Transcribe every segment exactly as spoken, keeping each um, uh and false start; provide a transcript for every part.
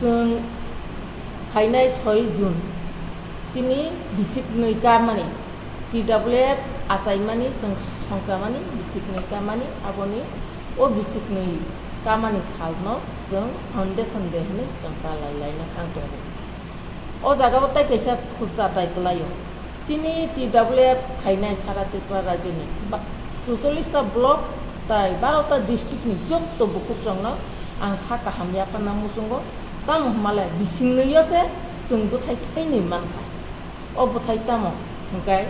Chwng phainai soi June chini bisik nwi kamani, T W F achaimani chwng songchamani bisik nwi kamani, aboni o bisik nwi kamani salno chwng Foundation Day hwnwi chwng palai laina thang tongo. O jagao tei kaisa khurcha tai kwlaio. Chini T W F khainai sara Tripura rajyoni ba-, chuchollish ta block tai baro ta district ni jotto bukhuk chwngno ang kha kaham yapharna muchungo. Tamo hwnmale bising nwi o se chwng bwthai thainwi mankha. O bwthai tamo hwnkhe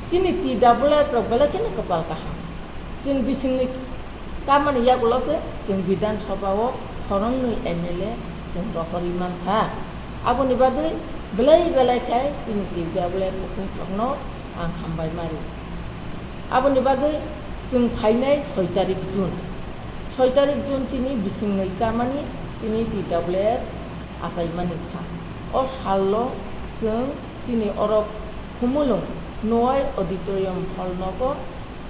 chini T W F rok belai kheno kwpal kaham. Chwng bising nwi kamani yagulo se chwng Bidhan Sabha o khoroknwi M L A chwng rohorwi mankha. Aboni bagwi belai belai khai chini T W F bukhuk chwngno ang hambai mari. Aboni bagwi chwng phainai soi tarik June. Soi tarik June chini bising nwi kamani chini T W F achaimani sa. O salno chwng chini oro Khumulwng Noai Auditorium Hall nogo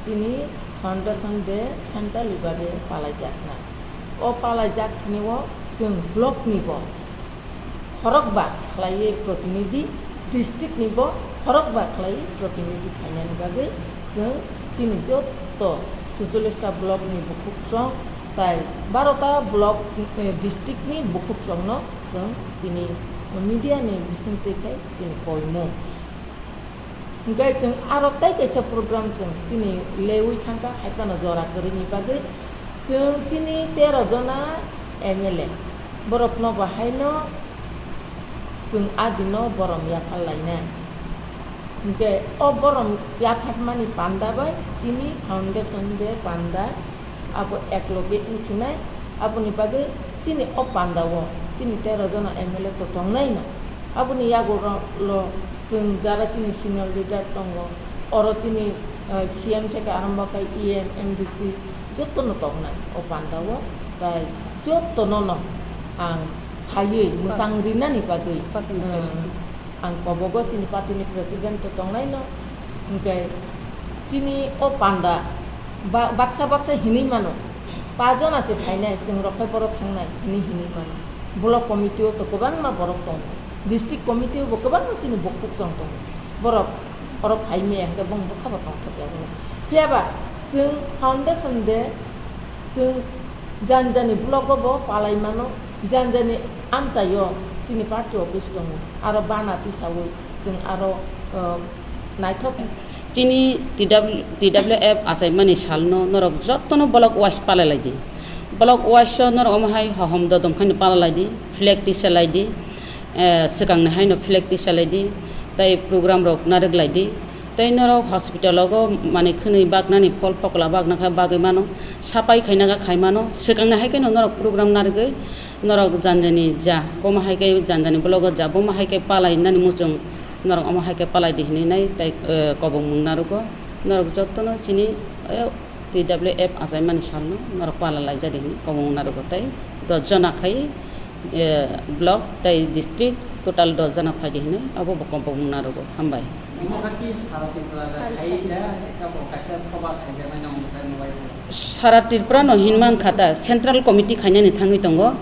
chini Foundation Day centrally babe palaijaknai. O palaijak thani o chwng block ni bo khorokba khlaiwi protinidhi, district ni bo khorokba khlaiwi protinidhi phainani bagwi chwng chini jotto chuchollish ta block ni bukhuk chwng tai baro ta block, eh, district ni bukhuk chwngno chwng tini media ni bisingtwi khai chini koimung. Hwnkhe chwng aro tei kaisa program chwng chini leui thangkha, hai phano jora kwrwini bagwi chwng chini tero jona M L A borokno bo haino chwng a dino borom yaphar lainai. Hwnkhe o borom yapharmani panda bai chini Foundation Day panda abo ekloge wngsinai, aboni bagwi chini o pandao chini tero jona M L A to tongnaino. Aboni yagulo chwng jara chini senior leader tongo, oro chini, eh, C M theke arombo khe E M, M D C jotono tongnai o pandao, tai jotono no ang phaiwi mwchang rinani bagwi, party ni eh, president. Ang kobogo chini party ni president to tongnaino, hwnkhe chini o panda ba-, baksa baksa hinwi mano, pa jona se phainai, chwng rok khai borok thangnai hinwi hinwi mano. Block committee o to kwbangma borok tongo, district committee o bo kwbangma chini bukhuk chwng tongo, borok oro phai maya hwnkhe bong bwkha bo tongthokya hwnwi. Phiya ba chwng foundation day chwng jani jani block o bo palai mano, jani jani amchaio chini party office tongo, aro bana tisaui chwng aro, uh, naithok. Chini T W, T W F achaimani salno norok jotono block wise palai lai di. Block wise o norok omo hai hohom dodom khaino palai lai di, flag tisa lai di, eh, swkangni haino flag tisa lai di, tei program rok narwk lai di. Tei norok hospital o manwi khwnwi baknani, phol phokla bakna kha bagwi mano, sapai khaina kha khai mano, swkangni hai kheno norok program narwgwi norok jani jani ja, bomo hai khe jani jani block o ja, bomo hai khe palai nani muchung norok omo hai khe palai di hinwi nai tei, eh, kobong mung narwgo. Norok jotono chini, eh, T W F achaimani salno norok pala laijadi hinwi kobong narwgo tei dos jona khai, eh, block tei district total dos jona phaidi hinwi abo bo kobong narwgo. Hambai. Omo kha ki sara Tripura da khai da, abo kaisa soba khaijaknai nang mutai mubai. Sara Tripura no hinman kha ta central committee khainani thangwi tongo.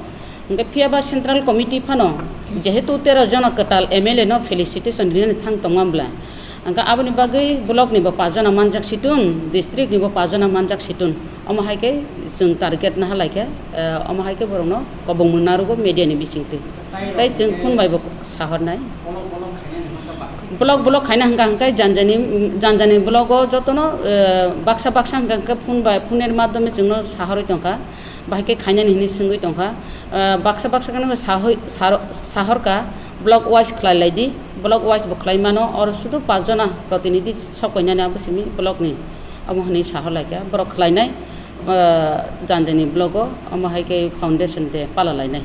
Hwnkhe phiya ba central committee phano jehetu tero jona kwtal M L A no felicitation rinani thang tongma bwla, hwnkhe aboni bagwi block ni bo pajana manjak situn, district ni bo pajana manjak situn, omo hai khe chwng target naha lai khe, eh, omo hai khe borok no kobong mung narwgo media ni bisingtwi, tei chwng phone bai bo sahornai. Block, block khaina hwnkha hwnkhe janjani, janjani block o jotono, eh, baksa baksa hwnkha hwnkhe phone bai, phone ni madhyome chwngno sahorwi tongkha. Bahai khe khainani hinwi swngwi tongkha. Ah, baksa baksa kheno sahoi-, saro-, sahorkha, block wise khlai lai di, block wise bo khlai mano, oro sudu pach jona protinidhi sok painani abo simi block ni, omo hinwi sahor lai kha, borok khlainai, ah, janjani block o, omo hai khe foundation day pala lainai.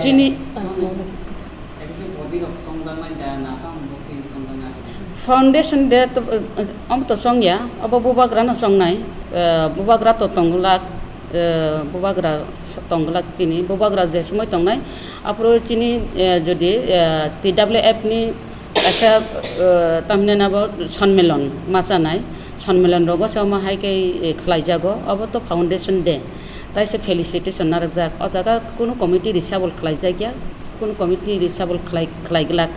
Chini foundation day to, eh, omo to chongya, obo bubagra no chongnai, eh, bubagra to tongglak, eh, bubagra tongglak chini, bubagra je somoi tongnai, aphuru chini, eh, jodi, eh, T W F ni kaisa, eh, tamhinani abo sonmilon ma chanai, sonmilon rogo se omo hai khe, eh, khlaijago, obo to foundation day. Taisa felicitation narwkjak. O jaga kunu committee reshuffle khlaijakya, kunu committee reshuffle khlai, khlai glak.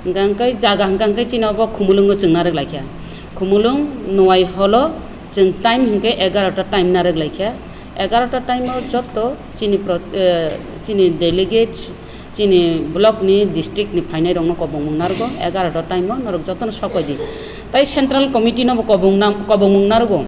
Hwnkha hwnkhe jaga hwnkha hwnkhe chini obo Khumulwngo chwng narwk laikha. Khumulwng Nuai holo chwng time hwnkhe egarota time narwk laikha. Egarota time o jotto chini pro-, eh, chini delegates, chini block ni, district ni phainai rokno kobongmung narwgo, egarota time o norok jotono sokoi di. Tai central committee no bo kobong nam-, kobongmung narwgo.